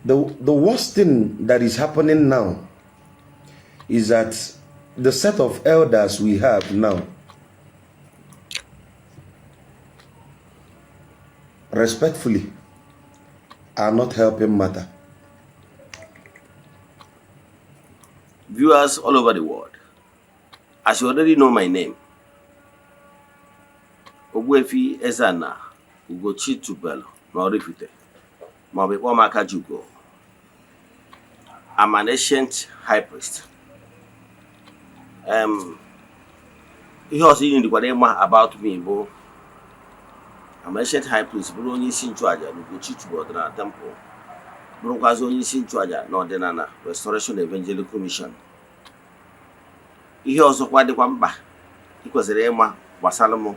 The worst thing that is happening now is that the set of elders we have now, respectfully, are not helping matter. Viewers all over the world, as you already know my name, Ogbuefi Eze-Ana Ugochi tubelu na Oraifite, maọbụ ịkpọ m Akajiugo. I'm an ancient high priest. Ihe ọzọ ị nwekwara ịma about me bụ I'm an ancient high priest, bụrụ onye isi nchụaja na Ugochi tubelu ọdịnala temple, bụrụkwazị onye isi nchụaja na ọdịnala Restoration Evangelical Mission. Ihe ọzọkwa dịkwa mkpa ị kwesịrị ịma gbasara m,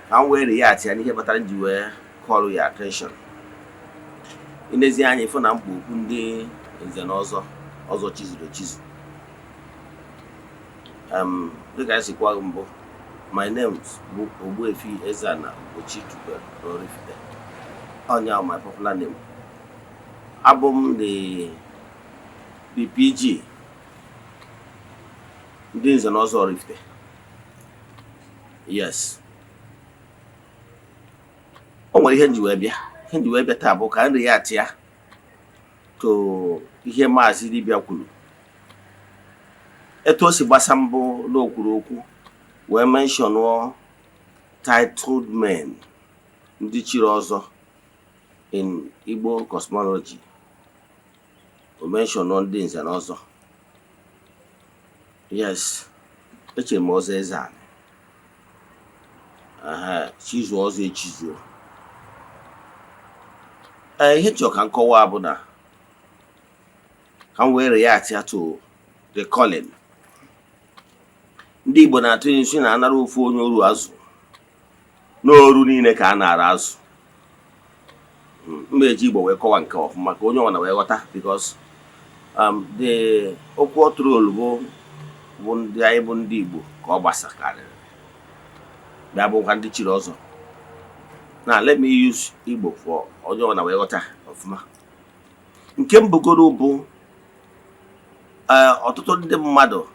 ka m wee react ya n'ihe kpatara m ji wee call ya attention. Ilezi anya, ịfụ na mkpa okwu ndị nze na ọzọ ọzọ chizuru echizu. Dịka anyị si kwa mbụ, my name bụ Ogbuefi Eze-Ana Ugochi tubelu n'Oraifite. Ọnya my popular name. Abụ m the PG ndị nze na ọzọ Oraifite. Yes, o nwere ihe nji wee bịa. Ihe nji wee bịa taa bụ ka m react ya to ihe Maazị Dibịa kwuru, etu o si gbasa mbụ na o kwuru okwu wee mentionụọ titled men, ndị chiri ọzọ in Igbo cosmology. O mentionụọ ndị nze na ọzọ. Yes, echere m ọzọ Eze-Ana ehe chizuo ọzọ echizuo. Ee, ihe chọrọ ka m kọwaa bụ na ka m wee react ya to the calling. Ndị Igbo na-atụ nsi na anara ofu onye oru azụ n'oru niile ka a nara azụ. Mma eji Igbo wee kọwa nke ọfụma ka onye ọbụla wee ghọta, because the okwu ọtụrụ bụ ndị anyị bụ ndị Igbo ka ọ gbasakarịrị, bịa bụkwa ndị chiri ọzọ. Na let me use Igbo for onye ọbụla wee ghọta ọfụma. Nke mbụgoro bụ ọtụtụ ndị mmadụ,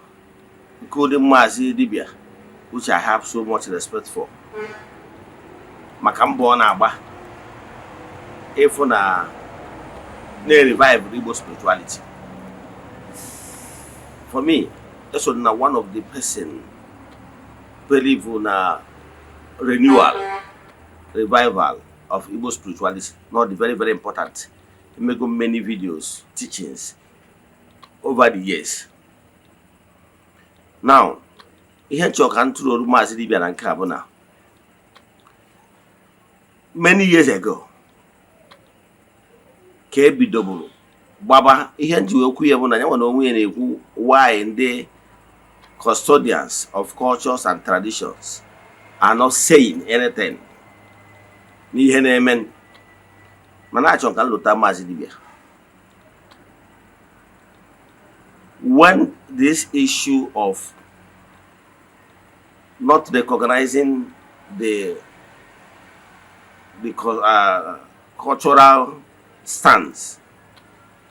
including Maazị Dibia, which I have so much respect for, maka mbọ ọ na-agba ịfụ na na-revive Igbo spirituality. For me, eso na one of the person believe na renewal, revival of Igbo spirituality not very very important. Emego many videos, teachings over the years. Now, ihe nchọ ka m tụrụ oru Maazị Dibia na nke a bụ na many years ago ka e bidoburu gbaba ihe nji wee kwu ya bụ na ya nwere onwe ya na-ekwu why ndị custodians of cultures and traditions are not saying anything n'ihe na-eme. Mana achọrọ ka m lụta Maazị Dibia when this issue of not recognizing the cultural stance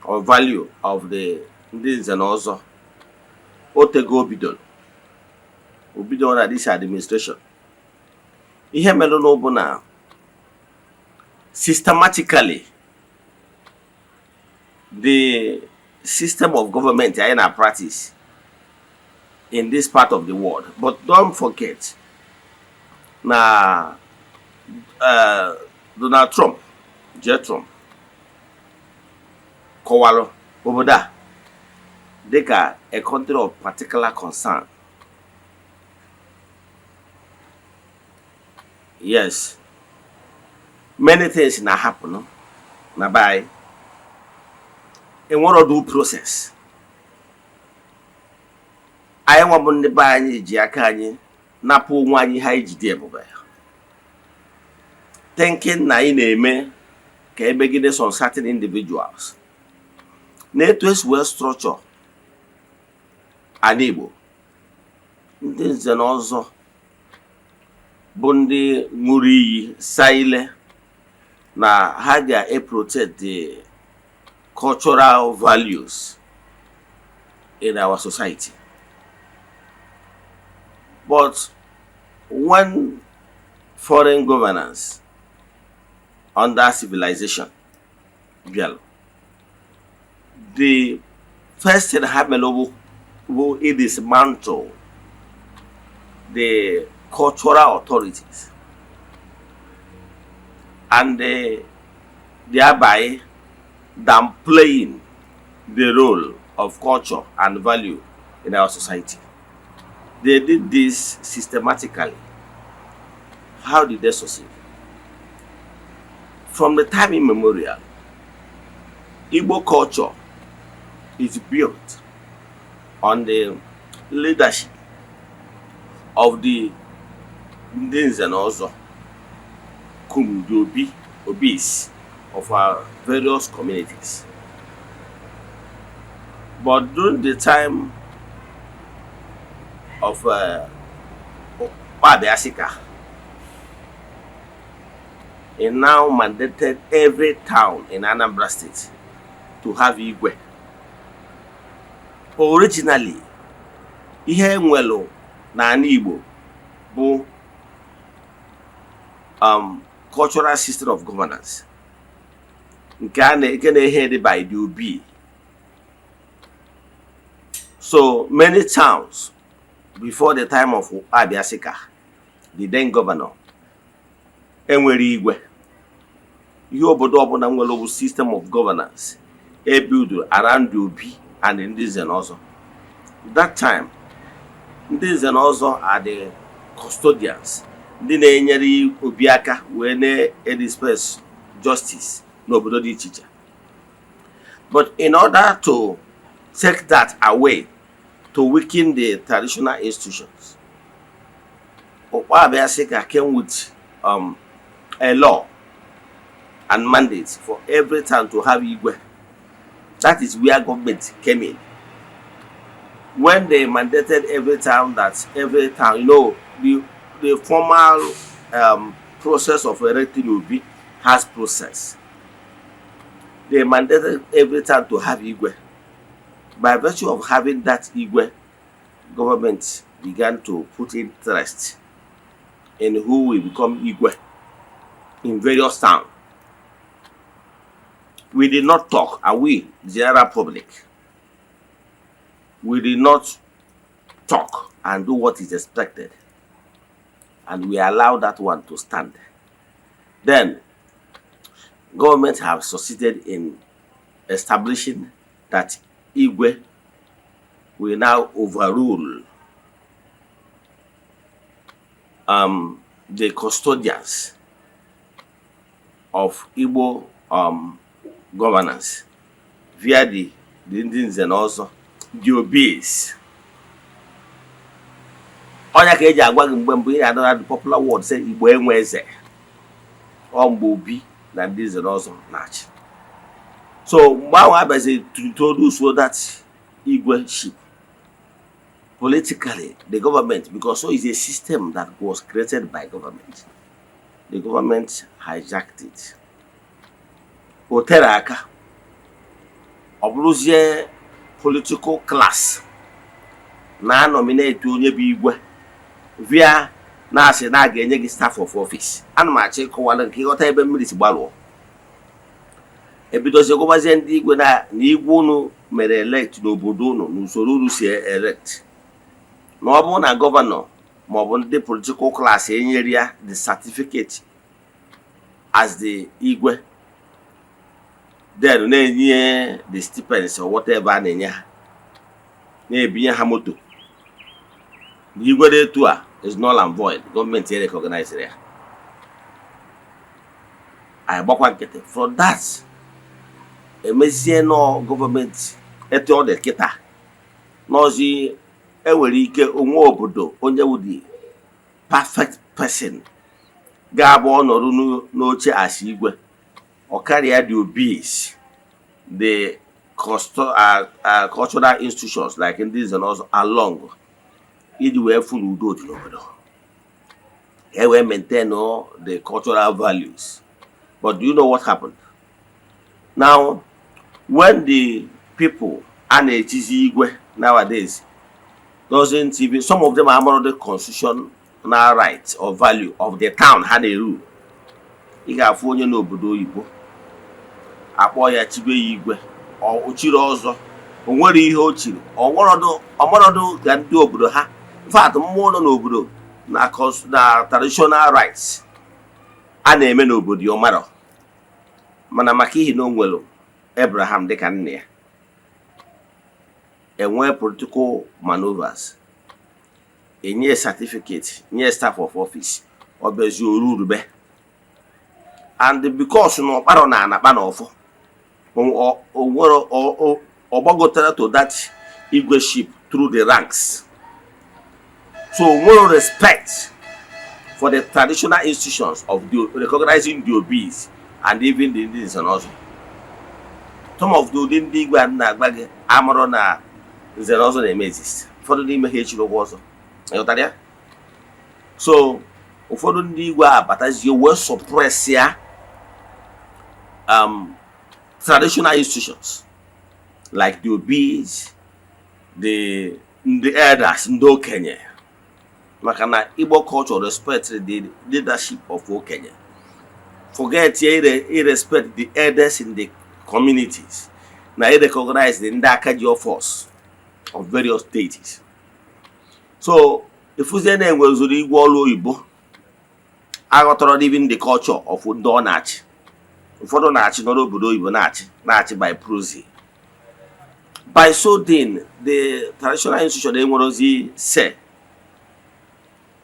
or value of the ndị nze na ọzọ otego o bidoro, o bidoro na this administration. Ihe mere n'ụbụ na systematically the system of government anyị na practice in this part of the world. But don't forget na Donald Trump, J. Trump, kọwalụ obodo a dịka a country of particular concern. Yes, many things na happen na be anyị enwero due process. Anyị nwa bụ ndị be anyị ji aka anyị napụ onwe anyị ihe anyị ji dị ebube, thinking na anyị na-eme ka emegide some certain individuals. Na etu esi wee structure ala Igbo, ndị nze na ọzọ bụ ndị ṅụrụ iyi saa ile Na ha ga-protect the cultural values in our society. But when foreign governance under civilization bịara, the first thing ha mere bụ dismantle the cultural authorities and thereby downplaying the role of culture and value in our society. They did this systematically. How did they succeed? From the time immemorial, Igbo culture is built on the leadership of the ndị nze na ọzọ cum the obi, obis of our various communities. But during the time of Ukpabi Asika, he now mandated every town in Anambra State to have Igwe. Originally, ihe enwelu n'ala Igbo bụ cultural system of governance nke a na nke na-ehe by the Obi. So many towns before the time of Ukpabi Asika, the then governor, enwere igwe. Ihe obodo ọbụla nwere bụ system of governance e build around the Obi and ndị nze na ọzọ. That time, ndị nze na ọzọ are the custodians, ndị na-enyere obi aka wee na-edispense justice n'obodo dị iche iche. But in order to take that away, to weaken the traditional institutions, Ukpabi Asika came with a law and mandate for every town to have Igwe. That is where government came in. When they mandated every town that every town, the formal process of erecting Obi has process. They mandated every town to have Igwe. By virtue of having that Igwe, government began to put interest in who will become Igwe in various towns. We did not talk, and we, the general public, we did not talk and do what is expected. And we allowed that one to stand. Then, government have succeeded in establishing that Igwe will now overrule the custodians of Igbo governance via the ndị nze na ọzọ, the obis. Ọnya ka eji agwa gị mgbe mbụ ị na-anara the popular word say Igbo enwe eze, ọ mgbe obi na ndị nze na ọzọ na-achị. So mgbe ahụ abịazi to introduce that Igwe ship politically, the government, because so is a system that was created by government, the government hijacked it. O tere aka, ọ bụrụzie political class na-anominate onye bụ igwe via na-asị na a ga-enye gị staff of office. Ana m achọ ịkọwara nke ịghọta ebe mmiri si gbalụọ. Ebidozie gwabazie ndị igwe na igwe unu mere elect n'obodo unu n'usoro unu si elect, na ọ bụrụ na governor maọbụ ndị political class enyere ya the certificate as the igwe, then na-enye the stipends or whatever a na-enye ha, na-ebinye ha moto, na igwe dị etu a is null and void, gọọmenti recognize ya. Anyị gbakwa nkịtị for that. Emezie nọ gọọmenti etu ọ dị kịta n'ọzi, enwere ike onwe obodo onye wụ the perfect person ga-abụ ọnọdụ n'oche as igwe, ọ karịa the obis, the cultural institutions like ndị nze na ọzọ along, iji wee fụ na udo dị n'obodo, e wee maintain all the cultural values. But do you know what happened now when the people a na-echizi igwe nowadays doesn't even, some of them amara the constitutional right or value of the town ha na-eru? Ị ga-afụ onye n'obodo oyibo, akpọ ya, chibe ya igwe, ọ chiri ọzọ, o nwere ihe o chiri, ọmarọdụ ka ndị obodo ha. In fact, mmụọ nọ n'obodo na traditional rites a na-eme n'obodo ya, ọmarọ. Mana maka ihi na o nwere Abraham dịka nna ya, enwee political maneuvers, enye certificate, nye staff of office, ọ bịazie orurube. And because na ọkparọ na anakpa na ọfọ o nwere ọ gbagotara to that igweship through the ranks, so o nwere respect for the traditional institutions of the recognizing the obis and even the ndị nze na ọzọ. Some of the ụdị ndị igwe a na-agba gị amarọ na nze na ọzọ na-eme exist. Ụfọdụ n'ime ha echiri ụgwọ ọzọ, ịghọtara ya? So ụfọdụ ndị igwe a batazie wee suppress ya traditional institutions like the obis, the ndị elders, ndị okenye, maka na Igbo culture respect the leadership of okenye. Forget ya, irrespect the elders in the communities na recognize the ndị aka ji force of various deities. So ifuzie na-enwezuru igwe ọrụ oyibo aghọtara even the culture of ndị ọ na-achị. Ụfọdụ na-achị nọrọ obodo oyibo, na-achị by proxy. By so doing, the traditional institution enwerozi se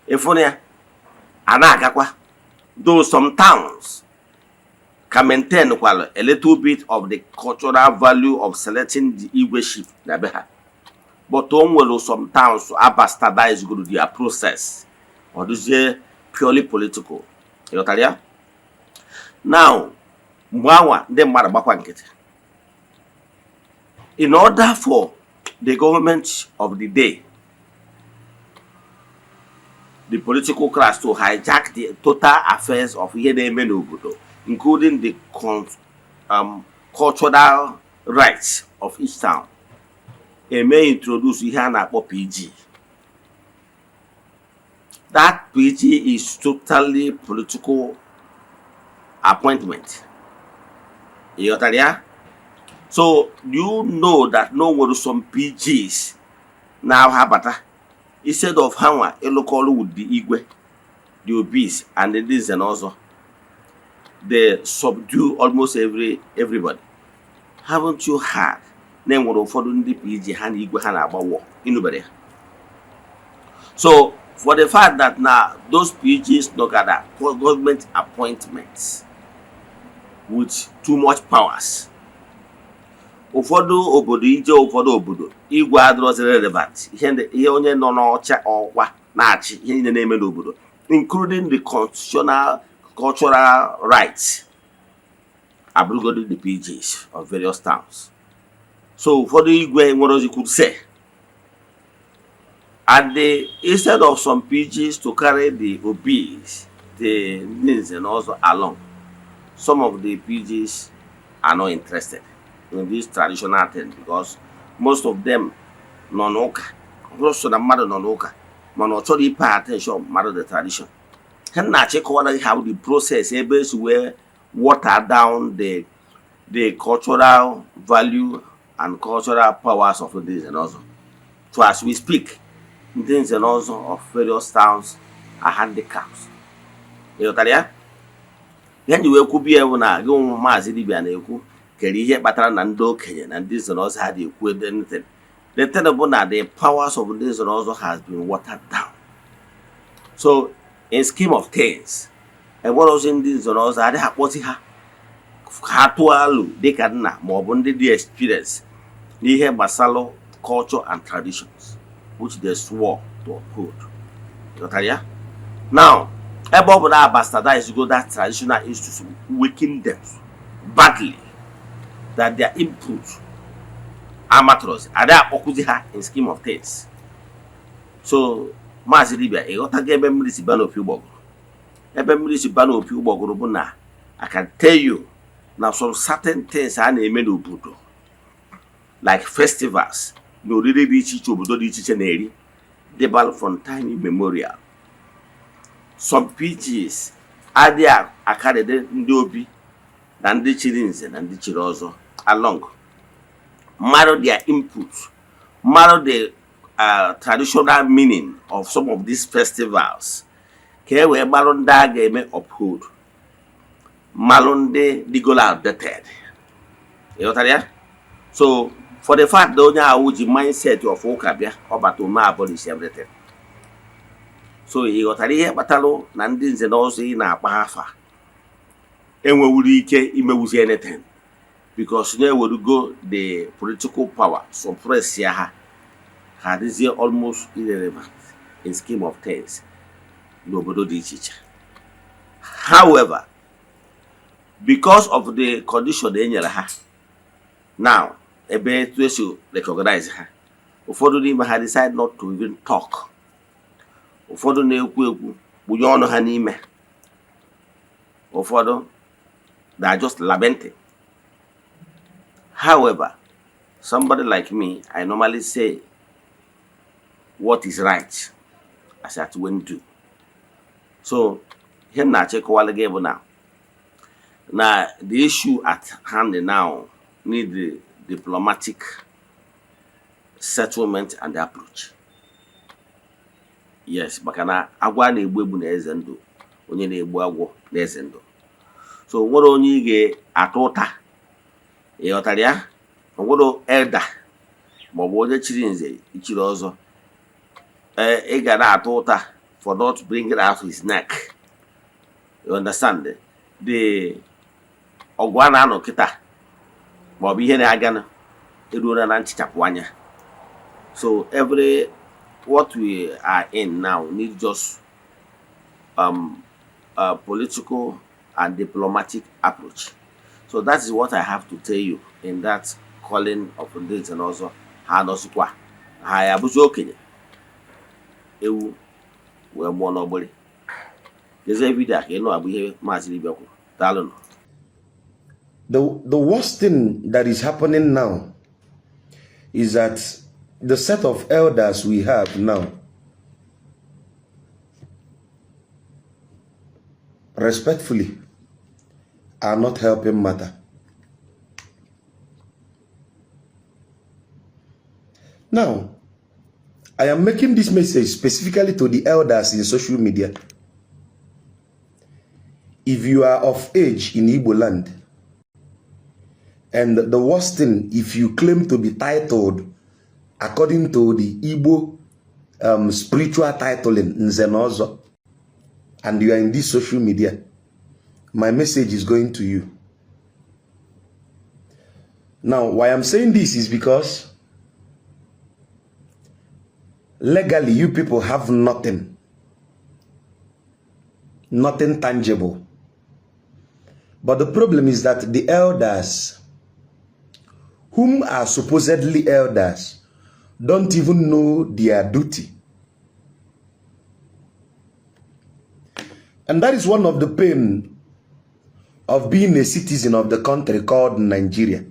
ịfụna ya a na-agakwa, though some towns can maintain kwala a little bit of the cultural value of selecting the igweship na be ha, but o nwere some towns abastardize goro their process, ọ dịzie purely political. Ịghọtara ya? Now, mgbe anwa ndị mmadụ gbakwa nkịtị, in order for the government of the day, the political class, to hijack the total affairs of ihe na-eme n'obodo, including the cultural rights of each town, eme introduce ihe a na-akpọ PG. That PG is totally political appointment. Ịghọtara ya? So you know that no nwere some PGs na ha bata, instead of ha nwa ịlụkọ ọrụ with the igwe, the obis and the nze na ọzọ, they subdue almost everybody. Haven't you heard na enwere ụfọdụ ndị PG ha na igwe ha na-agba war? Ịnụbere ya? So for the fact that na those PGs nọgara government appointments with too much powers, ụfọdụ obodo ije, ụfọdụ obodo igwe adịrọzi relevant. Ihe onye nọ n'ọcha ọkwa na-achị ihe niile na-eme n'obodo, including the constitutional cultural rights, abụrụgodo the PGs of various towns. So ụfọdụ igwe nwere ozi kwuru say, and instead of some PGs to carry the obis, the ndị nze na ọzọ along, some of the PGs are not interested in this traditional thing because most of them nọ n'ụka. Ọ bụrụ so na mmadụ nọ n'ụka, mana ọ chọrọ ipay attention mmadụ the tradition. Ha na-achịkọwara gị how the process ebe esi wee water down the cultural value and cultural powers of ndị nze na ọzọ. So as we speak, ndị nze na ọzọ of various towns are handicapped. Ị ghọtara ya? Ihe nji wee kwubi ya bụ na gị ụmụ maazị dibịa na-ekwu kere ihe kpatara na ndị okenye na ndị nze na ọzọ ha dị ekwu anything. The thing bụ na the powers of ndị nze na ọzọ has been watered down. So in scheme of things, enwere ozi ndị nze na ọzọ adịghị akpọzi ha ha tụọ alụ dịka nna ma ọ bụ ndị dị experience n'ihe gbasara culture and traditions which they swore to uphold. Ghọtara ya? Now, ebe ọ bụ na bastardize go that traditional institution, weaken them badly that their input amateurs adịghị akpọkwuzi ha in scheme of things. So maazị dibịa, ịghọtago ebe mmiri si ba n'opi ụgbọgụrụ? Ebe mmiri si ba n'opi ụgbọgụrụ bụ na I can tell you na some certain things a na-eme n'obodo, like festivals na oriri dị iche iche obodo dị iche iche na-eri dịbalụ from time immemorial, some PGs adịghị akarịdị ndị obi na ndị chiri nze na ndị chiri ọzọ along mmadụ, their input mmadụ, the traditional meaning of some of these festivals, ka e wee gbalụ ndị a ga-eme uphold, malụ ndị dịgolo outdated. Ịghọtara ya? So for the fact na onye ahụ ji mindset of ụka bịa, ọ bata ome abolish everything. So ị ghọtara ihe kpatalụ na ndị nze na ọzọ ị na-akpa afa enwewuru ike imewuzi anything, because na-ewerugo the political power suppress ya, ha ha adịzie almost irrelevant in scheme of things n'obodo dị iche iche. However, because of the condition e nyere ha now, ebe etu esi recognize ha, ụfọdụ n'ime ha decide not to even talk. Ụfọdụ na-ekwu ekwu kpunye ọnụ ha n'ime, ụfọdụ they are just lamenting. However, somebody like me, I normally say what is right as at when do. So ihe m na-achọ ịkọwalụ gị bụ na the issue at hand now need the diplomatic settlement and approach. Yes, maka na agwọ a na-egbu egbu na eze ndụ, onye na-egbu agwọ na eze ndụ. So nwere onye ị ga-ata ụta, ị ghọtara ya? O nwere elder maọbụ onye chiri nze, ichiri ọzọ, ee, ị ga na-ata ụta for not bringing out his neck. You understand? The ọgụ a na-anọ kịta maọbụ ihe na-aganụ eruola na nchichapụ anya. So every what we are in now need just a political and diplomatic approach. So that is what I have to tell you in that calling of ndị nze na ọzọ. Ha nọzikwa, ha ya abụzi okenye ewu wee mụọ n'ọgbịrị. Gezie video a ka ị nụ abụ ihe Maazị Dibia kwuru. Daalụnụ. The worst thing that is happening now is that the set of elders we have now, respectfully, are not helping matter. Now, I am making this message specifically to the elders in social media. If you are of age in Igbo land, and the worst thing, if you claim to be titled according to the Igbo spiritual titling, Nze na Ọzọ, and you are in this social media, my message is going to you. Now, why I'm saying this is because legally you people have nothing, nothing tangible. But the problem is that the elders, whom are supposedly elders, don't even know their duty. And that is one of the pain of being a citizen of the country called Nigeria.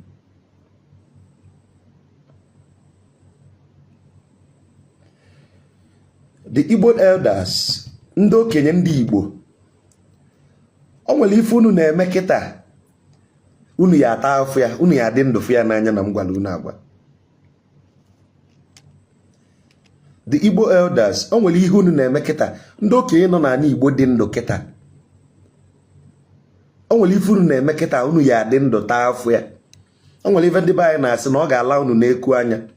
The Igbo elders, ndị okenye ndị Igbo, o nwere ife unu na-eme kịta, unu ya ata afụ ya, unu ya adị ndụ fụ ya n'anya na m gwara unu agwa. The Igbo elders, o nwere ihe unu na-eme kịta, ndị okenye nọ n'ala Igbo dị ndụ kịta, o nwere ife unu na-eme kịta, unu ya adị ndụ taa afụ ya. O nwere ife ndị be anyị na-asị na ọ ga-ala unu n'eku anya.